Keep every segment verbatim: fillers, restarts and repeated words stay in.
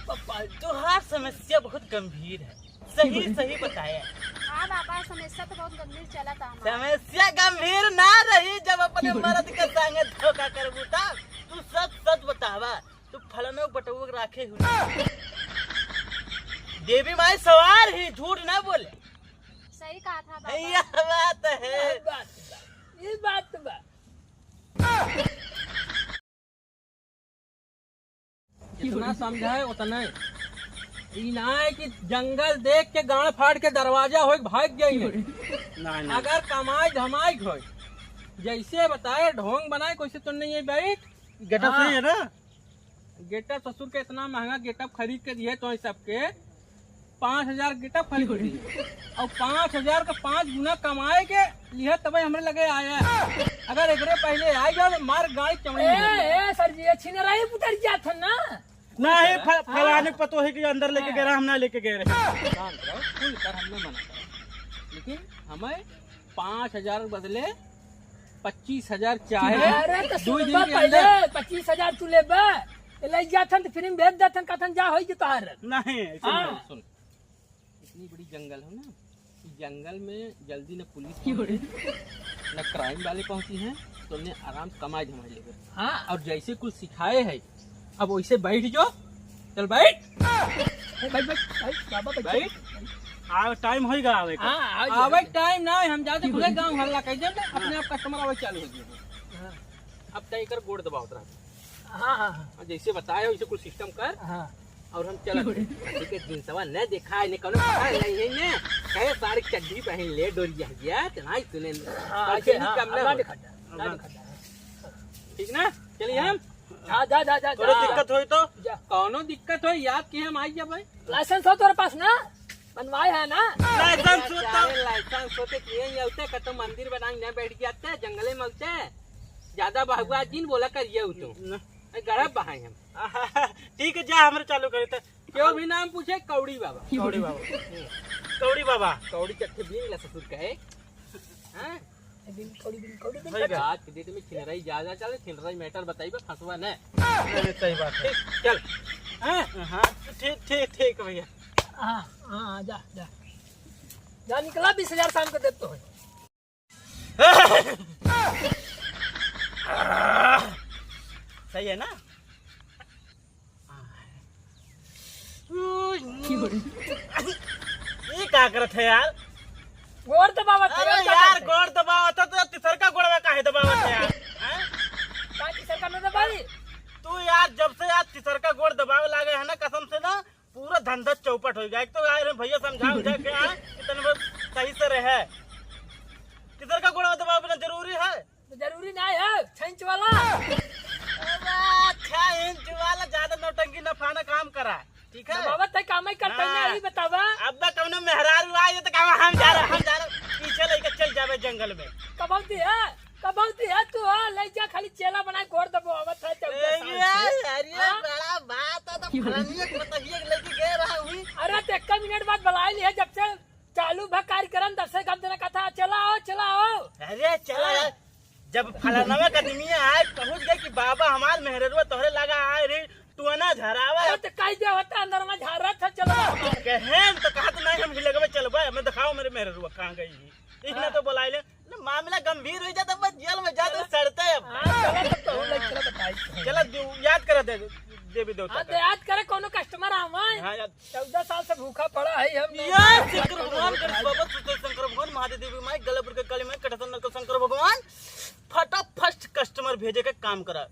पापा, तोहार समस्या बहुत गंभीर है, सही सही बताया। हाँ बाबा, समस्या तो बहुत गंभीर चला था हमारा। समस्या गंभीर ना रही जब अपने मर्द के संगे धोखा करबू तब। तू सच सच बतावा, तू फलनो बटुओ राखे हुई। देवी माई सवार ही, झूठ ना बोले। सही कहा था बाबा। यह बात है। ये बात बा, ये बात बा। जितना समझाए उतना ही। ई ना है कि जंगल देख के गांड फाड़ के दरवाजा होए भाग जाइए। नहीं, नहीं। अगर कमाई धमाई होए, जैसे बताए ढोंग बनाए, कोई से तो नहीं है बैठ। Getup हाँ। सही है ना? Getup ससुर के इतना महंगा getup खरीद के दिए तो सबके पाँच हजार getup खरीद के दिए। और पाँच हजार का पाँच गुना कमाए के लिए तबे हमरे लगे आया। अगर एकरे पहले आ जाओ तो मार गाड़ी चमड़ी ए, में। ए, सर जी, ये छिनराई उतर जात है ना। नहीं, फ-, फलाने पतोही के अंदर लेके गए रहा, हम ना लेके गए रहे। काम करो, खुल कर हम ना मना करो। लेकिन हमें पाँच हजार बदले पच्चीस हजार चाहे। अरे, तो दो दिन सुनबा के पहले, अंदर। पच्चीस हजार तू लेबा, ले जाथन तो फिर भेज देथन, कहथन जा होई जे तोहार। नहीं, ऐसे हाँ। नहीं। सुन, इतनी बड़ी जंगल हो ना, जंगल में जल्दी न पुलिस पहुंची, न crime वाले पहुंची हैं, तो उन्हें आराम से कमाई धमाई लेबे। हाँ। और जैसे कुछ सिखाए है, अब वैसे बैठ जो, चल बैठ। ए, बैठ, बैठ, बैठ, बाबा, बैठ। बैठ। आ, time होइगा आवे का। हाँ, आ जाओ। आवे time ना है, हम जाते खुले गाँव हल्ला कर देंगे, अपने आप customer आवे चालू हो जाएगा। हाँ। अब तय कर गोड़ दबावत रहा। हाँ, हाँ, हाँ। और जैसे बताए वैसे कुछ system कर। हाँ। और हम चलत हैं। अभी के दिन सवा न देखा है, ने कौनो पता नहीं है ने। कहे सारे चड्ढी पहन ले, डोरिया गया, तो नहीं सुने। हाँ, और अच्छा, चेली हाँ, कम ना ना हो। दिखा, ना दिखा। ठीक ना? चलिए हम। हाँ, जा, जा, जा, कौनो जा। दिक्कत होई तो? जा। कौनो दिक्कत होई, याद किहे हम आई जा भाई। License हो तोरे पास ना? बनवाए है ना? License हो तो? अरे, license होते किहे ही होते, कतो मंदिर बनाए न बैठ जाते, जंगले में होते। ज्यादा बहुआ जिन बोला करिए हो तो। न। ए, गड़ब बहाए हम। ठीक है, जा हमरे चालू करे तो। क्यों भी नाम पूछे, कौड़ी बाबा। कौड़ी बाबा। कौड़ी बाबा। कौड़ी चट्टे बीन ला ससुर कहे। हाँ? बिन कौड़ी, बिन कौड़ी, बिन सही कौड़ी। बात। आज के date में छिनराई ज्यादा चले, छिनराई matter बताइबे, फंसवा न। नहीं, नहीं, सही बात है। ठीक, चल। हाँ? हाँ, ठीक, ठीक, ठीक भैया। हाँ, हाँ, जा, जा। जा निकला, बीस हजार शाम को देते हो। सही है ना? ये का करत है यार? गोड़ दबावत है, अरे और का यार, करत है? गोड़ दबावत है तो तीसरका गोड़वा काहे दबावत है यार? हैं? का तीसरका न दबाई? तू यार, जब से यार तीसरका गोड़ दबावे लागे है ना, कसम से ना, पूरा धंधा चौपट हो गया। एक तो यार भैया समझा उमझा के आए कि तने बस सही से रहे। तीसरका गोड़वा दबावे ना जरूरी है। तो जरूरी ना है, छह इंच वाला। अरे, छह इंच वाला ज्यादा नौटंकी न फाना काम करा, ठीक है? दबावत है, काम ही करता है, हाँ। यही बतावा। अब कौनो मेहरारू आ, ये तो कहा, "हम जा रहे, हम जा रहे।" पीछे लेके चल जावे जंगल में। कबौती है, कबौती है तू, हाँ, ले जा, खाली चेला बनाए, गोड़ दबावत है, चौदह ए, साल ये, से। अरे, हाँ? बड़ा बात है, तो फलानिया के बताइए, लेके गए रहा हुई। अरे, तो एक मिनट बाद बुला लिया, जब से चालू भा कार्यक्रम दसे गम देना कथा, चला आओ, चला आओ। अरे चला हाँ। यार, जब फलानवा का आदमी आए पहुंच गए कि बाबा हमार मेहररुआ तोहरे लगा आए रे, तू ना झरावा। अरे तो कह दे होता अंदर में झारा था, चलो। कहे तो कहा तो नहीं हम हिलगवे चलबे, मैं दिखाओ मेरे मेहररुआ कहाँ गई है। इतना हाँ। तो बुलाए ले, ना मामला गंभीर हो जाता, बस जेल में जाते चला। सड़ते अब। हाँ, चला तब तो हम लोग चला बताई। चला दे-, याद करा दे, देवी देवता हाँ, का। तो याद करे कोनो customer आवे। हाँ, याद चौदह साल से भूखा पड़ा है हम। ये शंकर भगवान, गणेश बाबा, सुते शंकर भगवान, महादेव देवी माई, गलपुर के काली माई, कटहसन नगर शंकर भगवान, फटाफट customer भेजे के काम करा।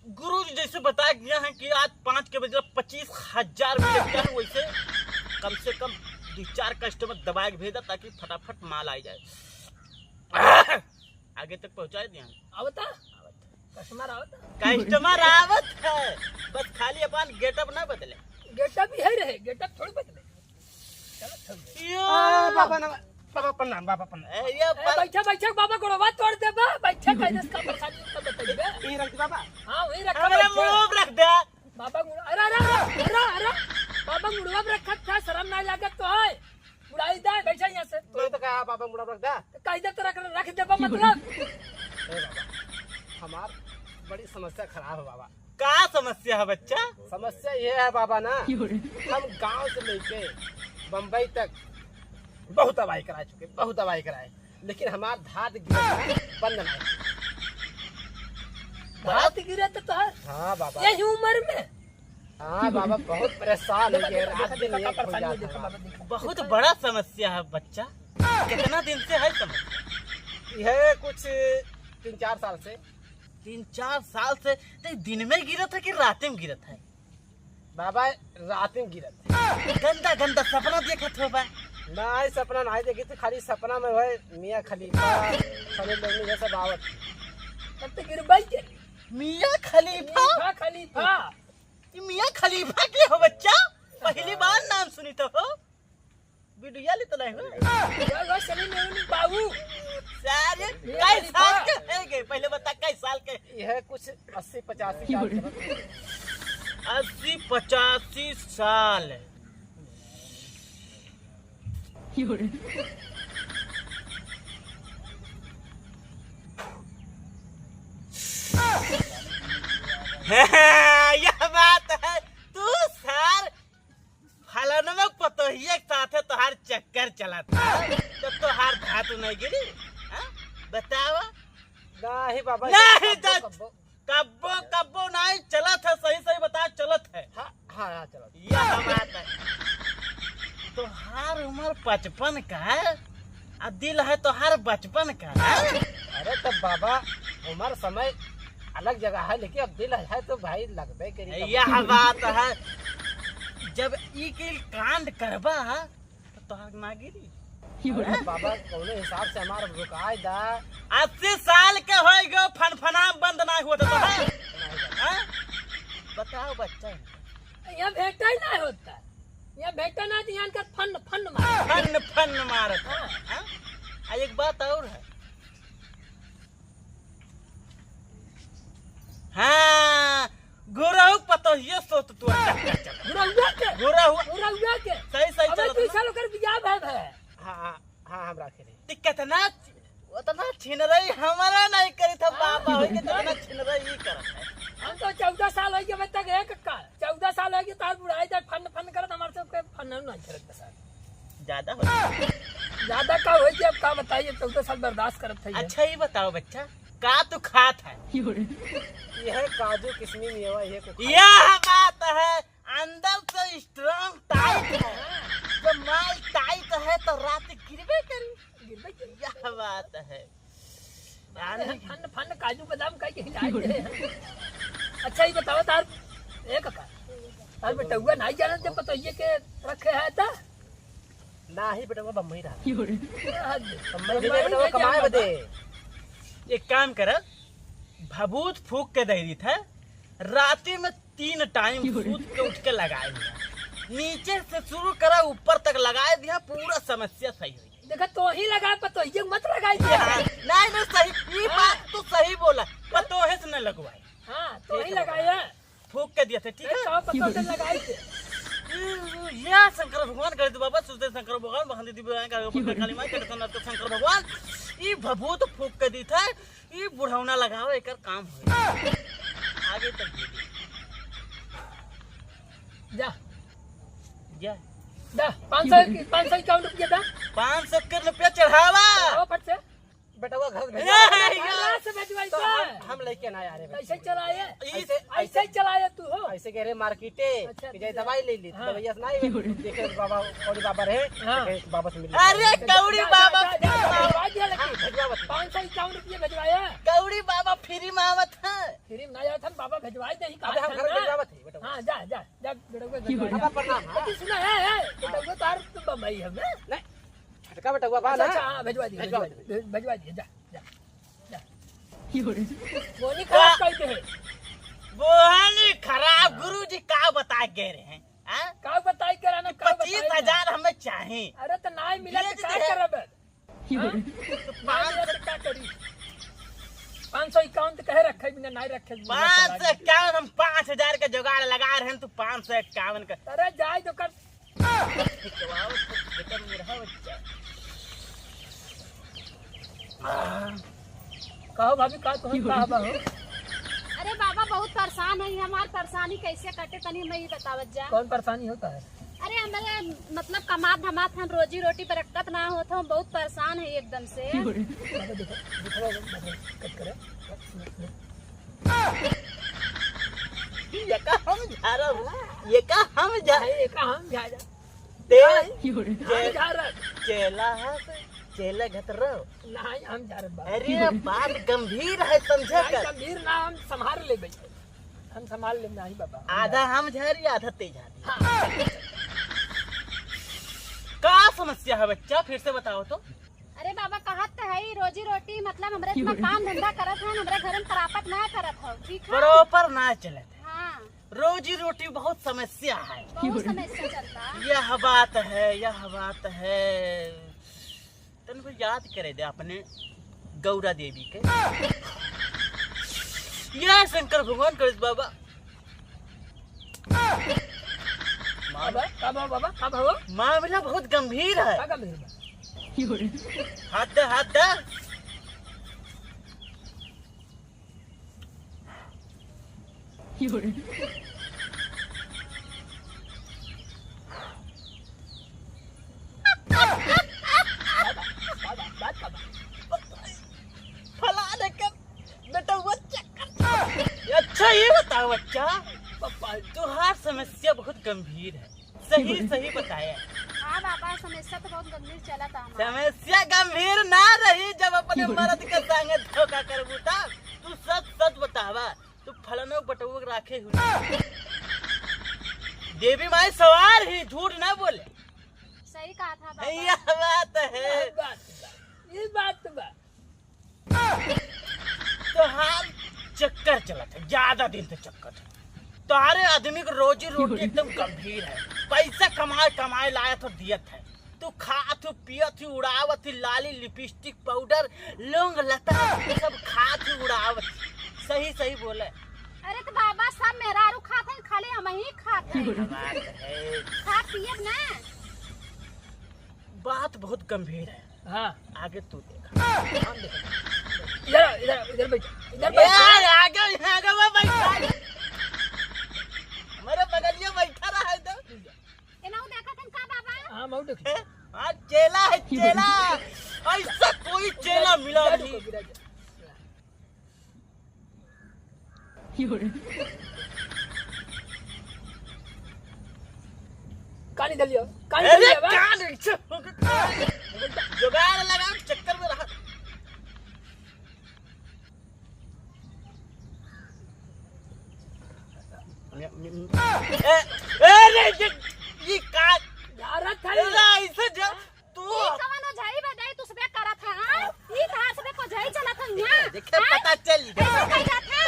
गुरु जी जैसे बताया गया है कि आज पाँच के बजाय पच्चीस हजार मिले क्या है, वैसे कम से कम दो चार customer दबाए के भेजा ताकि फटाफट माल आ जाए। आगे तक पहुंचा दिया। आवता? Customer आवता? Customer आवत है, बस खाली अपन getup ना बदले। Getup ही है रहे, getup थोड़ी बदले। चलो, छोड़ दे। यो। आ, बाबा ना, बाबा प्रणाम, बाबा प्रणाम। ए, ये ए, पर- बैठा, बैठा, बाबा गोड़वा तोड़ देबा, बैठा, कैसे इसका परेशानी उसका बताइबे। यहीं रख दे बाबा। हाँ, वहीं रख, अरे, बैठा। मुंह रख दे। बाबा मुड़-, अरे, अरे, अरे, अरे, अरे, बाबा मुड़वा पे रखत था, शर्म नहीं लागत तो है। उड़ाई दे, बैठा यहाँ से। मैं तो कहा बाबा मुड़ा रख दे। तो कह दे तो रख, रख दे बा मतलब। ए बाबा, हमार बड़ी समस्या खराब है बाबा। का समस्या है बच्चा? समस्या ये है बाबा ना, हम गांव से लेके बम्बई तक बहुत दवाई कराए चुके, बहुत दवाई कराए, लेकिन हमार धात गिरत बंद नहीं। धात गिरत तो है? हाँ बाबा। यही उम्र में? हाँ बाबा, बहुत परेशान हो गए, रात दिन एक हो जाता है। बहुत बड़ा समस्या है बच्चा। कितना दिन से है समस्या? यह कुछ तीन चार साल से। तीन चार साल से? तो दिन में गिरत है कि रात में गिरत है? बाबा, रात में गिरत है। गंदा गंदा सपना देखत हो बा? नहीं, सपना नहीं देखी थी, खाली सपना में वह मियाँ खलीफा, सनी लियोनी जैसे बावत। तब तो गिरबाई के। मियाँ खलीफा? खलीफा, खलीफा। ये मियाँ खलीफा के हो बच्चा? पहली बार नाम सुनी तो हो। वीडियो ले तो नहीं हो? यो, यो, सनी लियोनी बाबू। सारे मियाँ कई खलीफा। साल के है गए? पहले बता, कई साल के? यह कुछ अस्सी पचासी साल के। अस्सी पचासी साल। यह बात है, तू सार फलानवा के पतोहिया के साथे तोहार चक्कर चलत है, तो तोहार धातु नहीं गिरी? हाँ? बतावा। नहीं बाबा, नहीं कब्बो, तो कब्बो। कब्बो, कब्बो नहीं चलत है, सही, सही बता, चलत है। हाँ, हाँ, हाँ, चलत। यह बात है। तोहार उम्र पचपन का है, आ दिल है तोहार बचपन का है। अरे तो बाबा, उम्र समय अलग जगह है, लेकिन अब दिल है तो भाई लगबे करी। यह बात है। जब ई के कांड करबा, तो तोहार ना गिरी। अरे बाबा, कौनो हिसाब से हमार रुकाए दा। अस्सी साल के होई गो, फनफनाम बंद ना हुआ तो, तो है? हाँ? बताओ बच्चा। यहाँ भेटा ही ना होता। यहाँ भेटा ना तो यहाँ कर फन, फन मार। फन, फन मारत है। हाँ। हाँ? आ, एक बात और है। हाँ, गुरहु पतोहियो सोत तू चक्कर चला। गुरहुआ के? गुरहु। गुरहुआ के? सही, सही अबे चलत तू ना। साल ओकर बियाह भय भय। हाँ, हाँ, हाँ, हम राखे रहे। ती कितना, उतना छिनरई हमारा नहीं करी था, बाबा होई के जितना छिनरई ई करत है। हम तो चौदह साल होई के अबे तक एक का, चौदह साल होई के तार बुढ़ाई तक फन फन करत, हमारे सबके फन नहीं करत बस। ज्यादा हो गया। ज्यादा का होई कि अब का बताइए, चौदह साल बर्दाश्त करत है ये। अच्छा, ये बताओ बच्चा, का तू खात है? यह काजू किशमिश मेवा, ये को खात यह बात है, अंदर से strong tight है, जब माल tight है तो रात गिरबे करी। गिरबे करी। यह बात है। अरे, फन, फन, काजू बादाम का यही लाए थे। अच्छा, ये बताओ तार, ए काका, तार बेटउआ नहीं जानत जब पतोहिए के रखे है ता? नाही बेटवा, बम्बई रहा। बम्बई बम्बई भेजे बेटवा, भेजे कमाए बाबा। बदे। एक काम कर, भभूत फूक के दे दी था, राती में तीन टाइम सूत के उठ के लगाए दिया। नीचे से शुरू करा, ऊपर तक लगाए दिया, पूरा समस्या सही हुई। देखा, तो ही लगा, पतोहिए मत लगाई दे। हाँ, नहीं, नहीं, सही, ये हाँ। बात तो सही बोला, पतोहे से न लगवाए। हाँ, तो ही लगाए है। फूक के दिया थे, ठीक है? कहाँ पतोह से लगाई थे? या शंकर भगवान कर दे बाबा, सुनते शंकर भगवान, बहन दीदी भगवान का ऊपर काली माई, करते नाथ शंकर भगवान, ई भभूत फूक के दी थे, ई बुढ़ौना लगाओ, एकर काम हो। आगे तक दे दे। जा। जा। जा, पाँच सौ, पाँच सौ इक्यावन रुपया दा। पाँच सौ के रुपया चढ़ावा। ओ, फट से। बेटवा घर भेजवा। ए, भैया। भैया से भेजवाई तो तो। हम, हम लेके ना आ रहे। कैसे चलाए? ऐसे, ऐसे ऐसे चलाए तू हो? ऐसे कह रहे मार्केटे, अच्छा, कि जाए अच्छा। दवाई ले ली, हाँ। दवाइया से ना आए, देखे बाबा, कौड़ी बाबा रहे, हाँ। देखे बाबा से मिल ले। अरे, जा, कौड़ी जा, बाबा, जा, जा, जा, बाबा। भेजवा दिया लेकिन। हाँ, भेजवा बता। पाँच सौ इक्यावन रुपये भेजवाया। कौड़ी बाबा फ्री में आवत है। फ्री में ना आवत है, बाबा भेजवाई दे, अरे, हम घर भेजवा बता, बेटा। हाँ, जा, जा, जा, बेटा, भेजवा। बाबा, प्रणाम, हाँ। लेकिन सुना है, है, बेटा, वो तो आर तो बम्बई है, हैं? नहीं। छोटका बेटवा बा अच्छा, ना? अच्छा, हाँ, भेजवा दिए, भेजवा भेजवा दिए। दिए, भेजवा दिए, जा, जा, जा। बोनी खराब कर दे। बोहनी खराब, गुरुजी का बताए गए रहे हैं? हाँ? का बताए के रहना, का बताए पच्चीस हजार ना? हमें चाहे। अरे तो नाई मिला भेज तो का दे। करब? हाँ? तो ना पाँच मिला सौ तो का करी? पाँच सौ इक्यावन तो कहे रखे बिना नाई रखे बिना पाँच सौ चला इक्यावन, हम पाँच हजार का जुगाड़ लगा रहे हैं, तू पाँच सौ इक्यावन का। अरे जाए तो कर। कहो भाभी, का तुम का बा हो? अरे बाबा, बहुत परेशान है, हमार परेशानी कैसे कटे, तनी हमें ये बतावत जा। कौन परेशानी होता है? अरे, हमारे मतलब कमात धमात हम रोजी रोटी बरकत ना होत, हम बहुत परेशान है एकदम से। बाबा, देखो, देखो, बाबा, कट करे। ये का हम झारब? ये का हम झा-, नहीं, ये का हम झारब? ते नहीं, हम चे-, झारब। चेला है, चेला घतरो। नहीं, हम झारब बाबा। अरे, बात गंभीर है, समझे नहीं, कर। गंभीर ना, हम संभाल लेबे। हम संभाल लेब, नहीं बाबा। आधा हम झारी, आधा ते झारी। हाँ। का समस्या है बच्चा, फिर से बताओ तो। अरे बाबा, कहत तो है, रोजी रोटी मतलब हमरे इतना काम धंधा करत है, हमरे घर में प्राप्त ना करत हो, ठीक है? Proper ना चलत है। हाँ। रोजी रोटी बहुत समस्या है। बहुत समस्या चलता। यह बात है, यह बात है। तनको याद करे दे अपने गौरा देवी के। या शंकर भगवान करे बाबा। बाबा, का बाबा, बाबा, का बाबा? मामला बहुत गंभीर है। का गंभीर बा? हाथ दे, हाथ दे। फलाने के बेटवा चक्कर। अच्छा, ये बताओ बच्चा, पापा, तुम्हार समस्या बहुत गंभीर है। सही, सही बताया। हाँ बाबा, समस्या तो बहुत गंभीर चला था हमार। समस्या गंभीर ना रही, जब अपने मर्द के संगे धोखा करबू तब। तू सच सच बतावा, तू फलनो बटुओ राखे हुई। देवी माई सवार ही, झूठ ना बोले। सही कहा था बाबा। यह बात है। यह बात बा, यह बात बा। तोहार चक्कर चलत है, ज्यादा दिन से चक्कर चलत है। तोहरे आदमी के रोजी रोटी एकदम गंभीर है। पैसा कमाए कमाए लायत हो दियत है। तू खात हो, पियत हो, उड़ावत हो, लाली, लिपस्टिक, पाउडर, लौंग, लता, सब खात हो, उड़ावत हो। सही सही बोले। अरे तो बाबा, सब मेहरारू खात है, खाली हम ही खात है। बात है। खा पियब ना। बात बहुत गंभीर है। हाँ। आगे तू देख। हम देख। इधर, इधर, इधर बैठ। इधर ए, बैठ। आगे, आगे में बैठा। हमारे बगलिया बैठा रहा है तो। ए, ना वो देखा था का बाबा? हाँ, मैं देख। ए, हाँ, चेला है, चेला। ऐसा कोई चेला मिला नहीं। कानी धलियो, कानी अरे धलियो बा। कान ऐसे हो गया, कान। जुगाड़ लगा, चक्कर में रहा। ए, ए रे, ये, ये का? यार, था अरे, ऐसे जा, तू ई कवन ओझाई बा, जाई तू सबे करत है, हाँ? ई कहाँ सबे को ओझाई चलत है यहाँ? देखे, हाँ? पता चल गया। कैसे कह जात है?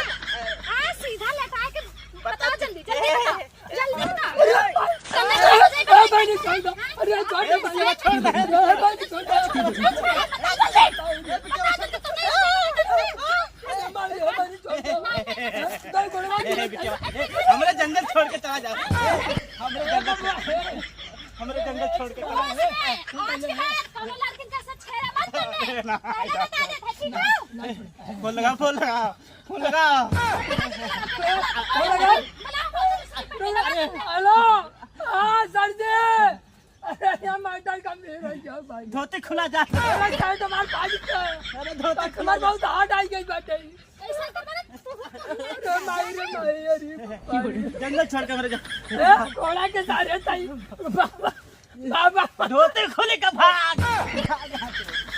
हाँ, सीधा लेटाए के पता बताओ चल जल्दी, जल्दी गया। बताओ। जल्दी बताओ। अरे, जल्दी अरे, बताओ। भाई, नहीं छोड़ दो। अरे, छोड़ दो, भाई। अरे, भाई, छोड़ दो। अरे, भाई, छोड़ दो। अरे, भाई, छोड़ दो। अरे, भाई, छोड़ दो। नहीं, गोड़वा ए, बिटिया, ए, हमरे जंगल छोड़ के चला जा। हमरे जंगल छोड़, हमरे जंगल छोड़ के चला जा। आज के बाद कोनो लड़किन के साथ छेड़ा मत करना। ना, पहले बता दे, ठीक है? फोन लगा, फोन लगा, फोन लगा। फोन लगा। हेलो, हाँ, सर जी। अरे, ये मैटर गंभीर है क्या भाई? धोती खुला जा। अरे, साइड हमार भाई का। अरे, धोती खुला हमार जा। बहुत हार्ड आई गई बाटे। ऐसा तो मत। अरे, माई रे, माई, अरे, बाप रे। जंगल छोड़ के मर जा। ए, घोड़ा के सारे ताई। बाबा, बाबा। धोती खुली का भाग। भाग यहाँ से।